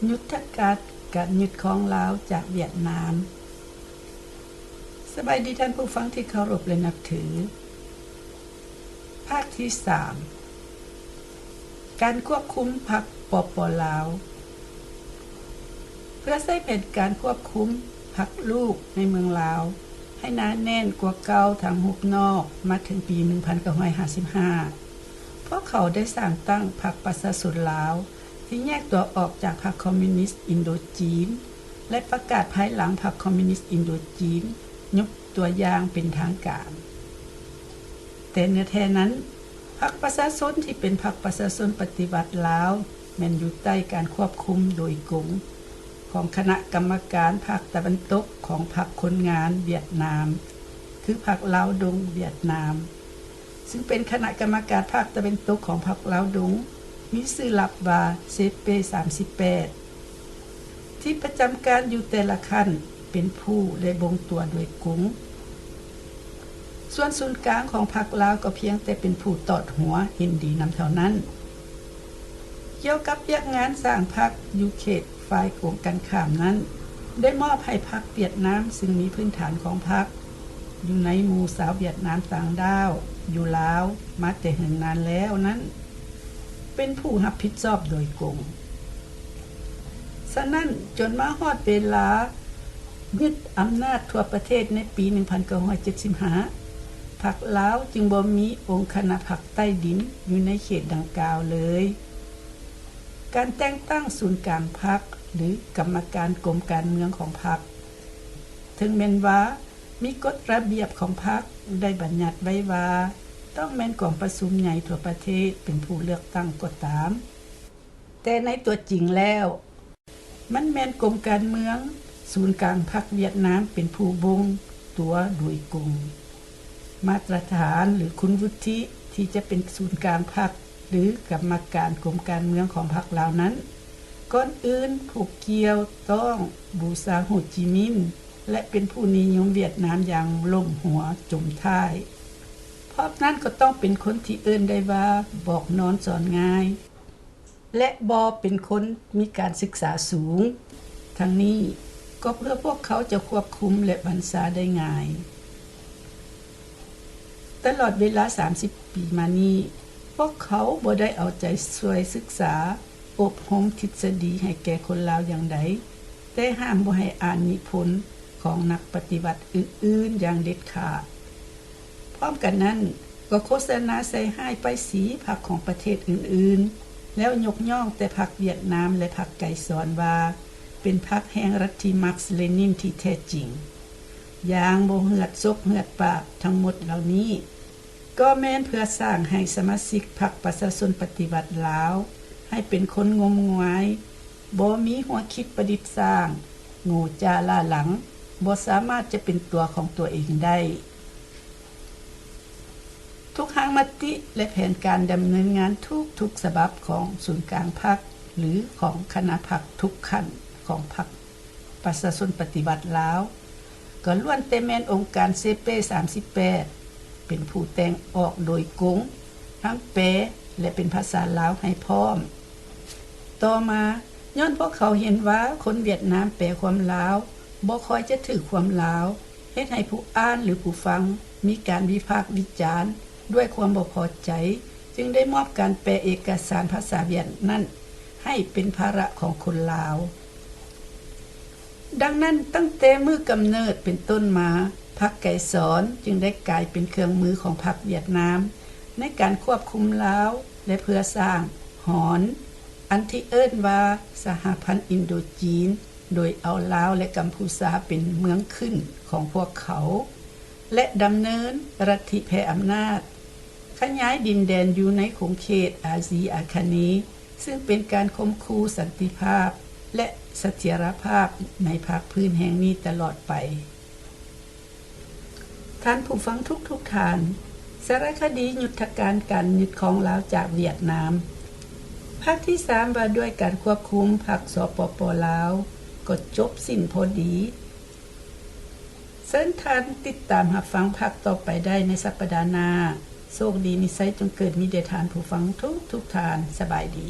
ຍຸດທະການການຍຶດຄອງລາວຈາກຫວຽດນາມ. ສະບາຍດີທ່ານຜູ້ຟັງທີ່ເຄົາລົບ ແລະ ນັບຖື. ພາກທີສາມ ການຄວບຄຸມພັກ ປປ ລາວ. ເພື່ອໃຊ້ແຜນການຄວບຄຸມພັກລູກໃນເມືອງລາວ ໃຫ້ໜາແໜ້ນກວ່າເກົ່າທາງຮູບນອກ ມາເຖິງປີໜຶ່ງພັນເກົ້າຮ້ອຍຫ້າສິບຫ້າ ພວກເຂົາໄດ້ສ້າງຕັ້ງພັກປະຊາຊົນລາວ ທີ່ແຍກຕົວອອກຈາກພັກຄອມມິວນິສອິນໂດຈີນ ແລະ ປະກາດພາຍຫຼັງພັກຄອມມິວນິສອິນໂດຈີນ ຍົກຕົວຢ່າງເປັນທາງການ. ແຕ່ເນື້ອແທ້ນັ້ນ, ພັກປະຊາຊົນທີ່ເປັນພັກປະຊາຊົນປະຕິວັດລາວ ແມ່ນຢູ່ໃຕ້ການຄວບຄຸມໂດຍກົງຂອງຄະນະກຳມະການພາກຕາເວັນຕົກຂອງພັກຄົນງານຫວຽດນາມ ຄືພັກລາວດົງຫວຽດນາມ ຊຶ່ງເປັນຄະນະກຳມະການພາກຕາເວັນຕົກຂອງພັກລາວດົງ ມີຊື່ລັບວ່າ ເຊເປ ສາມສິບແປດ ທີ່ປະຈຳການຢູ່ແຕ່ລະຂັ້ນ ເປັນຜູ້ ແລະ ບົ່ງຕົວໂດຍກົງ. ສ່ວນສູນກາງຂອງພັກລາວກໍພຽງແຕ່ເປັນຜູ້ຕອດຫົວເຫັນດີນຳເທົ່ານັ້ນ. ກ່ຽວກັບວຽກງານສ້າງພັກຢູ່ເຂດຝ່າຍກົງກັນຂ້າມນັ້ນ ໄດ້ມອບໃຫ້ພັກຫວຽດນາມ ຊຶ່ງມີພື້ນຖານຂອງພັກຢູ່ໃນໝູ່ຊາວຫວຽດນາມຕ່າງດ້າວຢູ່ລາວມາແຕ່ເຫິງນານແລ້ວນັ້ນ ເປັນຜູ້ຮັບຜິດຊອບໂດຍກົງ. ສະນັ້ນ, ຈົນມາຮອດເວລາຍຶດອຳນາດທົ່ວປະເທດໃນປີໜຶ່ງພັນເກົ້າຮ້ອຍເຈັດສິບຫ້າ ພັກລາວຈຶ່ງບໍ່ມີອົງຄະນະພັກໃຕ້ດິນຢູ່ໃນເຂດດັ່ງກ່າວເລີຍ. ການແຕ່ງຕັ້ງສູນກາງພັກ ຫຼື ກຳມະການກົມການເມືອງຂອງພັກ ເຖິງແມ່ນວ່າມີກົດລະບຽບຂອງພັກໄດ້ບັນຍັດໄວ້ວ່າ ຕ້ອງແມ່ນກອງປະຊຸມໃຫຍ່ທົ່ວປະເທດເປັນຜູ້ເລືອກຕັ້ງກໍຕາມ, ແຕ່ໃນຕົວຈິງແລ້ວ ມັນແມ່ນກົມການເມືອງສູນກາງພັກຫວຽດນາມເປັນຜູ້ບົ່ງຕົວໂດຍກົງ. ມາດຕະຖານ ຫຼື ຄຸນວຸດທິ ທີ່ຈະເປັນສູນກາງພັກ ຫຼື ກຳມະການກົມການເມືອງຂອງພັກລາວນັ້ນ, ກ່ອນອື່ນຜູ້ກ່ຽວຕ້ອງບູຊາໂຮຈິມິນ ແລະ ເປັນຜູ້ນິຍົມຫວຽດນາມຢ່າງລົ້ມຫົວຈົມທ້າຍ. ພ້ອມນັ້ນກໍຕ້ອງເປັນຄົນທີ່ເອີ້ນໄດ້ວ່າບອກນອນສອນງ່າຍ ແລະ ບໍ່ເປັນຄົນມີການສຶກສາສູງ. ທັງນີ້ກໍເພື່ອພວກເຂົາຈະຄວບຄຸມ ແລະ ບັນຊາໄດ້ງ່າຍ. ຕະຫຼອດເວລາສາມສິບປີມານີ້, ພວກເຂົາບໍ່ໄດ້ເອົາໃຈຊ່ວຍສຶກສາອົບຮົມທິດສະດີໃຫ້ແກ່ຄົນລາວຢ່າງໃດ, ແຕ່ຫ້າມບໍ່ໃຫ້ອ່ານນິພົນຂອງນັກປະຕິວັດອື່ນໆຢ່າງເດັດຂາດ. ພ້ອມກັນນັ້ນ, ກໍໂຄສະນາໃສ່ຮ້າຍປ້າຍສີພັກຂອງປະເທດອື່ນໆ, ແລ້ວຍົກຍ້ອງແຕ່ພັກຫວຽດນາມ ແລະ ພັກໄກສອນວ່າ ເປັນພັກແຫ່ງລັດທິມາກສ-ເລນິນທີ່ແທ້ຈິງ. ຢ່າງບໍ່ເຫືອດສົບເຫືອດປາກ, ທັງໝົດເຫຼົ່ານີ້ ກໍແມ່ນເພື່ອສ້າງໃຫ້ສະມາຊິກພັກປະຊາຊົນປະຕິວັດລາວ ໃຫ້ເປັນຄົນງົມງວາຍ, ບໍ່ມີຫົວຄິດປະດິດສ້າງ, ໂງ່ຈ້າລ້າຫຼັງ, ບໍ່ສາມາດຈະເປັນຕົວຂອງຕົວເອງໄດ້. ທຸກຮ່າງມະຕິ ແລະ ແຜນການດຳເນີນງານທຸກໆສະບັບຂອງສູນກາງພັກ ຫຼື ຂອງຄະນະພັກທຸກຂັ້ນຂອງພັກປະຊາຊົນປະຕິວັດລາວ ກໍລ້ວນແຕ່ແມ່ນອົງການເຊເປ ສາມສິບແປດ ເປັນຜູ້ແຕ່ງອອກໂດຍກົງ, ທັງແປ ແລະ ເປັນພາສາລາວໃຫ້ພ້ອມ. ຕໍ່ມາ, ຍ້ອນພວກເຂົາເຫັນວ່າຄົນຫວຽດນາມແປຄວາມລາວບໍ່ຄ່ອຍຈະຖືກຄວາມລາວ, ເຮັດໃຫ້ຜູ້ອ່ານ ຫຼື ຜູ້ຟັງມີການວິພາກວິຈານດ້ວຍຄວາມບໍ່ພໍໃຈ, ຈຶ່ງໄດ້ມອບການແປເອກະສານພາສາຫວຽດນັ້ນໃຫ້ເປັນພາລະຂອງຄົນລາວ. ດັ່ງນັ້ນ, ຕັ້ງແຕ່ມື້ກຳເນີດເປັນຕົ້ນມາ, ພັກໄກສອນຈຶ່ງໄດ້ກາຍເປັນເຄື່ອງມືຂອງພັກຫວຽດນາມໃນການຄວບຄຸມລາວ ແລະ ເພື່ອສ້າງຫອນ ອັນທີ່ເອີ້ນວ່າສະຫະພັນອິນໂດຈີນ, ໂດຍເອົາລາວ ແລະ ກຳພູຊາເປັນເມືອງຂຶ້ນຂອງພວກເຂົາ ແລະ ດຳເນີນລັດທິແຜ່ອຳນາດ, ຂະຫຍາຍດິນແດນຢູ່ໃນຂົງເຂດອາຊີອາຄະເນ, ຊຶ່ງເປັນການຂົ່ມຂູ່ສັນຕິພາບ ແລະ ສະຖຽນລະພາບໃນພາກພື້ນແຫ່ງນີ້ຕະຫຼອດໄປ. ທ່ານຜູ້ຟັງທຸກໆທ່ານ, ສາລະຄະດີຍຸດທະການການຍຶດຄອງລາວຈາກຫວຽດນາມ ພາກທີສາມ ວ່າດ້ວຍການຄວບຄຸມພັກ ສປປ ລາວ ກໍຈົບສິ້ນພໍດີ. ເຊີນທ່ານຕິດຕາມຮັບຟັງພາກຕໍ່ໄປໄດ້ໃນສັບປະດາໜ້າ. ໂຊກດີມີໄຊຈົ່ງເກີດມີແດ່ທ່ານຜູ້ຟັງທຸກໆທ່ານ. ສະບາຍດີ.